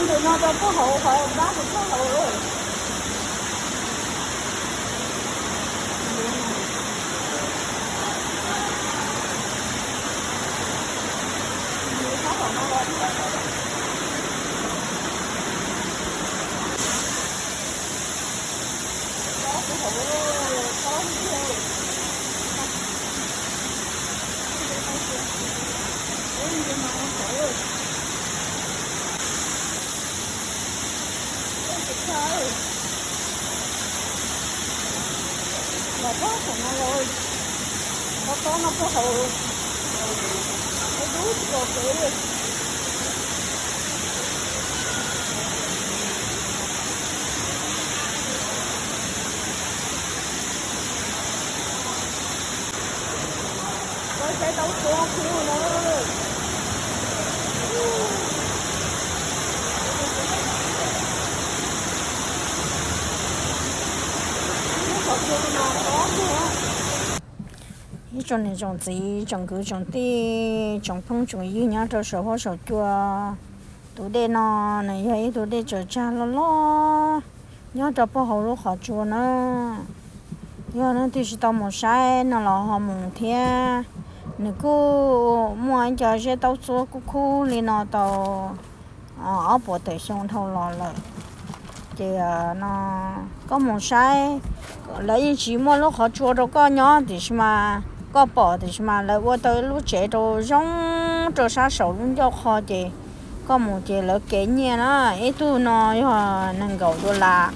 Tus no rau puag hauv qhov dab tus puag hauv. Ib tsoom niam tsoom txiv tsoom kwv tsoom tij tsoom phooj tsoom ywg nyob rau saum huab saum cua, tus dej no nws yog ib tug dej tsaws tsag loj loj nyob rau puag hauv lub qhov tsua na. Yog leej twg tsis tau mus saib no los ho mus thiab. Nws kuj muaj ib co zeb taub txuab kub khub li no tau ob puas tawm xyoo dhau los lawm. Ces no koj mus saib, lawv yeej tsis muaj lub qhov tsua rau koj nyob tiam sis mas koj pom tiam sis mas lawv ua tau lub tsev rau zoo rau sab saum lub ncauj qho ces koj mus ces lawv kev nyiaj na. Ib tug no yog nees nkaum dollar,